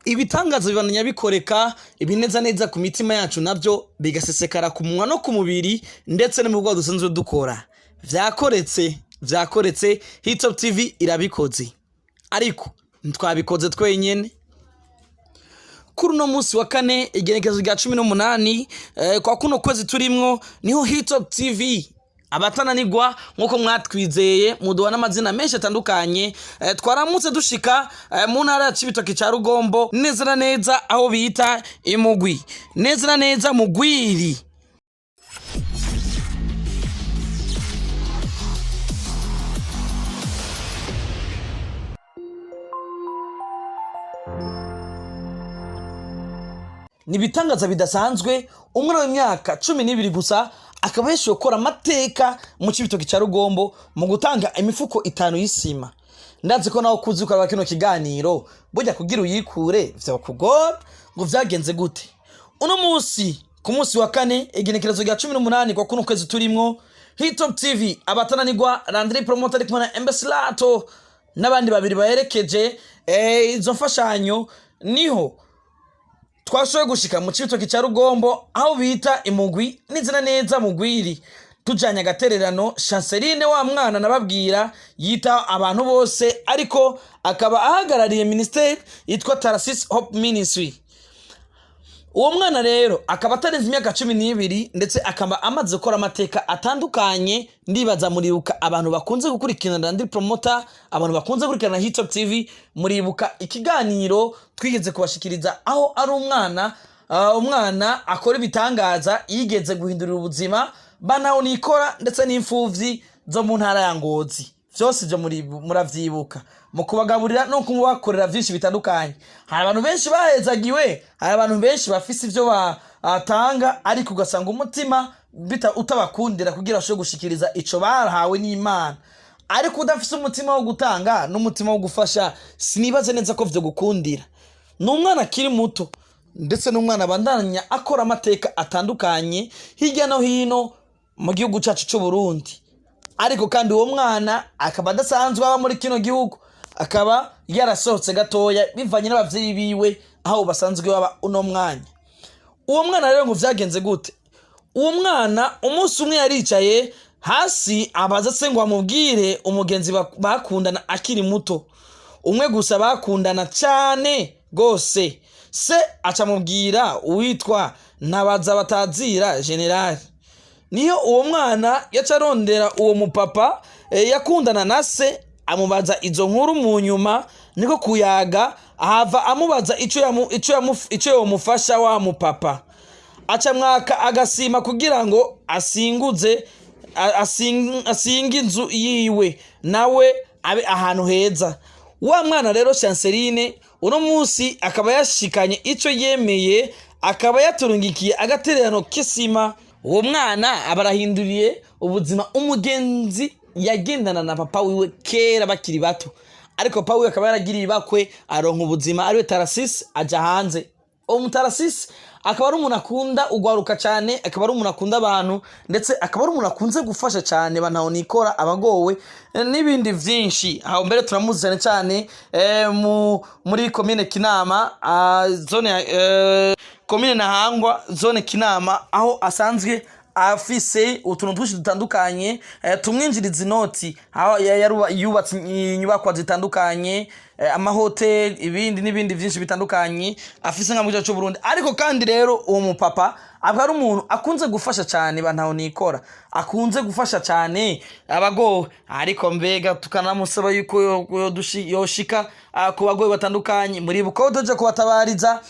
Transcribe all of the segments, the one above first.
Ibitangaza bibandanya bikoreka, ibinezaneza ku mitima yacu navyo bigasesekara ku munwa no ku mubiri, ndetse no mu bikorwa dusanzwe dukora. Vyakoretse, vyakoretse, Hitop TV irabikoze, ariko ntitwabikoze twenyene. Kuri uno munsi wa kane, igenekerezo rya 18 kwa kuno kwezi turimwo, niho Hitop TV abatananirwa, nk'uko mwatwizeye muduha n'amazina menshi atandukanye, twaramutse dushika mu ntara ya Cibitoke ca Rugombo, neza na neza aho bita Imugwi, neza na neza Mugwiri. Ni ibitangaza bidasanzwe, umwana w'imyaka 12 gusa akaba yashoboye gukora amateka mu Cibitoke ca Rugombo mu gutanga imifuko 5 y'isima. Ndazi ko nawe kuzi ukaraba kino kiganiro, burya kugira uyikure vyokugora. Ngo vyagenze gute? Uno munsi, ku munsi wa kane, igenekerezo rya 18 kwa kuno kwezi turimwo, Hitop TV abatananirwa, Landry Promoter ari kumwe na Embesilato n'abandi babiri baherekeje izo mfashanyo, niho twashoboye gushika mu Cibitoke ca Rugombo aho bita Imugwi, neza na neza Mugwiri, tujanye agatererano Chanceline, wa mwana nababwira yita abantu bose, ariko akaba ahagarariye ministeri yitwa Tarasis Hope Ministry. Uwo mwana rero akaba atarenze imyaka 12, ndetse akaba amaze gukora amateka atandukanye. Ndibaza muribuka, abantu bakunze gukurikirana Landry Promoter, abantu bakunze gukurikirana Hitop TV, muribuka ikiganiro twigeze kubashikiriza aho ari umwana akora ibitangaza, yigeze guhindurira ubuzima banaho nikora ndetse n'imfuvyi zo mu ntara ya Ngozi. Vyose ivyo muravyibuka, mu kubagaburira no kubakorera vyinshi bitandukanye. Hari abantu benshi bahezagiwe, hari abantu benshi bafise ivyo batanga, ariko ugasanga umutima utabakundira kugira bashobore gushikiriza ico bahawe n'Imana. Ariko udafise umutima wo gutanga n'umutima wo gufasha, sinibaze neza ko vyo gukundira. Ni umwana akiri muto, ndetse n'umwana abandanya akora amateka atandukanye hirya no hino mu gihugu cacu c'u Burundi. Ariko kandi uwo mwana akaba adasanzwe aba muri kino gihugu, akaba yarasohotse gatoya bivanye n'abavyeyi biwe aho basanzwe baba uno mwanya. Uwo mwana rero, ngo vyagenze gute? Uwo mwana umunsi umwe yaricaye hasi, abaza se ngo amubwire umugenzi bakundana akiri muto, umwe gusa bakundana cane gose. Se acamubwira uwitwa Ntabaza batazira General. Niyo uwo mwana yaca arondera uwo mupapa yakundana na se, amubaza izo nkuru. Mu nyuma niko kuyaga, ahava amubaza ico yomufasha. Wa mupapa aca mwaka agasima kugira ngo asinguze asinge inzu yiwe, nawe abe ahantu heza. Wa mwana rero Chanceline, uno munsi akaba yashikanye ico yemeye, akaba yaturungikiye agatererano k'isima. Uwo mwana aba arahinduriye ubuzima umugenzi yagendana na papa wiwe kera bakiri bato, ariko papa wiwe akaba yaragiriye ibakwe aronka ubuzima, ariwe Tarasisi, aja hanze. Uwo mutarasisi akaba ari umuntu akunda ugwaruka cyane, akaba ari umuntu akunda abantu, ndetse akaba ari umuntu akunze gufasha cyane bantaho nikora, abagowe n'ibindi vyinshi. Aho mbere turamuzi cyane cyane muri komine Kinama, zone ya komine Ntahangwa, zone Kinama, aho asanzwe afise utuntu twinshi dutandukanye tumwinjiriza inoti, aho yubatse inyubakwa zitandukanye, amahoteli, ibindi n'ibindi vyinshi bitandukanye afise nka mu gihugu c'u Burundi. Ariko kandi rero uwo mupapa akaba ari umuntu akunze gufasha cyane bantaho nikora, akunze gufasha cyane abagowe. Ariko mbega tukanamusaba yuko yoshika ku bagowe batandukanye. Muribuka ko tuje kubatabariza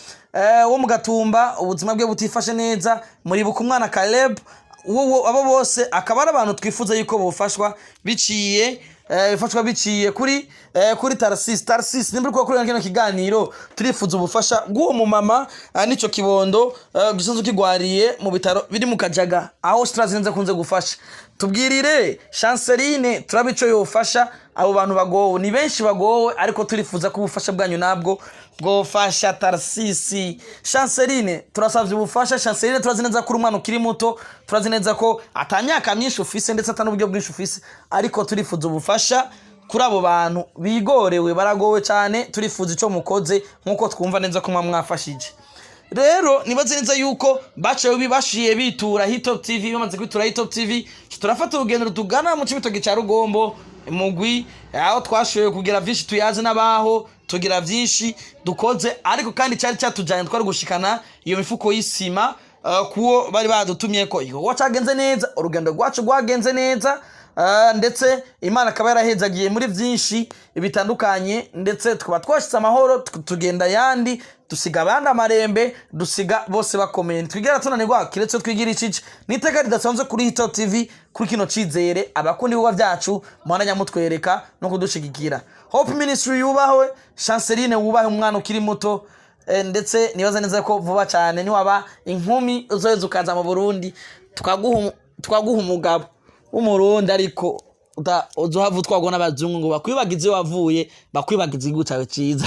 wo mu Gatumba ubuzima bwe butifashe neza, muribuka umwana Caleb. Abo bose akaba ari abantu twifuza yuko bofashwa biciye bifashwa biciye kuri Tarsis. Tarsis, nimba uriko kuri kino kiganiro, turifuza ubufasha bw'uwo mumama n'ico kibondo gisanzwe kigwariye mu bitaro biri mu Kajaga, aho Strazinze akunze gufasha. Tubwirire Chanceline turabe ico yofasha abo bantu bagowe. Ni benshi bagowe, ariko turifuza ko ubufasha bwanyu nabwo bwofasha Tarsisi. Chanceline, turasavye ubufasha. Chanceline, turazi neza ko uri umwana ukiri muto, turazi neza ko ata myaka myinshi ufise, ndetse ata n'uburyo bwinshi ufise, ariko turifuza ubufasha. Kuri abo bantu bigorewe, baragowe cyane, turifuza icyo mukoze nk'uko twumva neza ko muba mwafashije. Rero nibaze neza yuko baciye bashiye bitura Hitop TV. Bamaze kwitura Hitop TV, turafata urugendo tugana mu Cibitoke cya Rugombo mugwi, aho twashoboye kugira vyinshi tuyazi n'abaho, tugira vyinshi dukoze. Ariko kandi cyari cyatujanye twari gushikana iyo mifuko y'isima kuwo bari badutumye, ko igikorwa cyagenze neza, urugendo rwacu rwagenze neza, ndetse Imana akaba yarahezagiye muri byinshi bitandukanye, ndetse tukaba twashitse amahoro, tugenda yandi, dusiga abandi amarembe, dusiga bose bakomeye. Ntitwigera tunanirwa kiretse twigira icice. N'iteka ridasanzwe kuri Hito TV, kuri kino cizere abakunda ibikorwa byacu muhandanya mutwereka no kudushigikira. Hope Ministry yubahwe, Chanceline wubahe, umwana ukiri muto. Ndetse nibaza neza ko vuba cyane niwaba inkumi uzoheza ukaza mu Burundi, tukaguha umugabo w'Umurundi, ariko uzohava utwagwa n'abazungu ngo bakwibagize iyo wavuye, bakwibagize igihugu cyawe cyiza.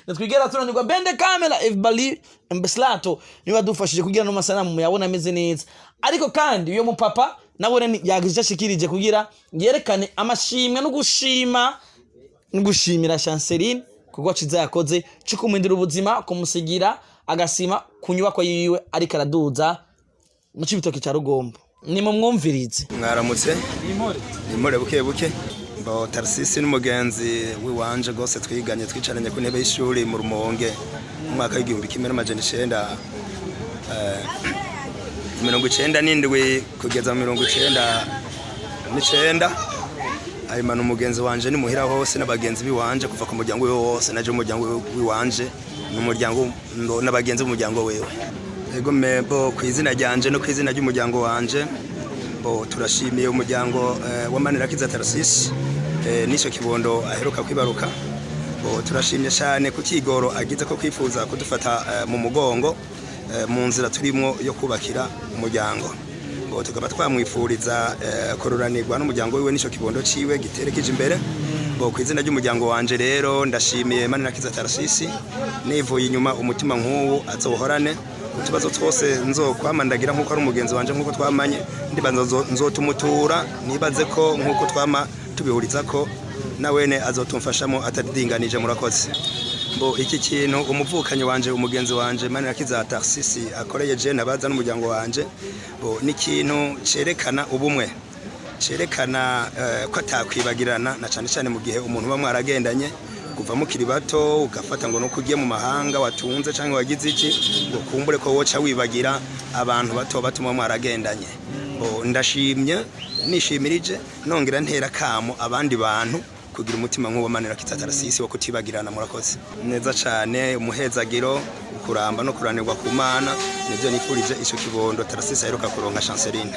Ntitwigera tunanirwa. Bende kamera Evbali Mbeslato niwe wadufashije kugira no masanamu muyabona ameze neza. Ariko kandi uyo mupapa nawe yagize icyo ashikirije kugira yerekane amashimwe no gushima no gushimira Chanceline kuko ciza yakoze cyo kumwindira ubuzima, kumusigira agasima ku nyubako yiwe ariko araduza mu Cibitoke cya Rugombo. Ni mumwumvirize. Mwaramutse, nimore buke buke. Mbo Tarsisi n'umugenzi w'iwanje rwose, twiganye, twicaranye ku ntebe y'ishuri mu Rumonge mu mwaka w'1997 kugeza mu 99. Hanyuma ni umugenzi wanje ni muhira hose n'abagenzi biwanje kuva ku muryango wiwe wose, naje umuryango wiwanje n'umuryango n'abagenzi b'umuryango wiwe. Ego mebo ku izina ryanje no ku izina ry'umuryango wanje, bo turashimiye umuryango wa Manirakiza Tarasisi n'icyo kibondo aheruka kwibaruka. Bo turashimye cyane ku kigoro agize ko kwifuza kudufata mu mugongo mu nzira turimo yo kubakira umuryango. Bo tukaba twamwifuriza kururanirwa n'umuryango wiwe n'icyo kibondo ciwe giterekeje imbere. Bo ku izina ry'umuryango wanje rero ndashimiye Manirakiza Tarasisi nivuye inyuma. Umutima nk'ubu azohorane. Utubazo twose nzokwama ndagira nk'uko ari umugenzi wanje, nk'uko twamanye, ndibaza nzotumutura, nibaze ko nk'uko twama tubihuriza ko nawene azotumfashamo atadidinganije. Murakoze. Mbo iki kintu umuvukanyi wanje, umugenzi wanje Manirakiza Tarsisi akoreye je nabaza n'umuryango wanje, bo ni ikintu cerekana ubumwe, cerekana ko atakwibagirana, na cyane cyane mu gihe umuntu uba mwaragendanye kuva mukiri bato, ugafata ngo nuko ugiye mu mahanga watunze cyangwa wagize iki ngo kumbure ko woca wibagira abantu bato bato muba mwaragendanye. Bo ndashimye, nishimirije, nongera ntera kamo abandi bantu kugira umutima nk'uwo Manirakiza Tarasisi wo kutibagirana. Murakoze neza cyane. Umuhezagiro, ukuramba no kuranirwa ku Mana nibyo nifurije ico kibondo Tarasisi aheruka kuronka Chanceline.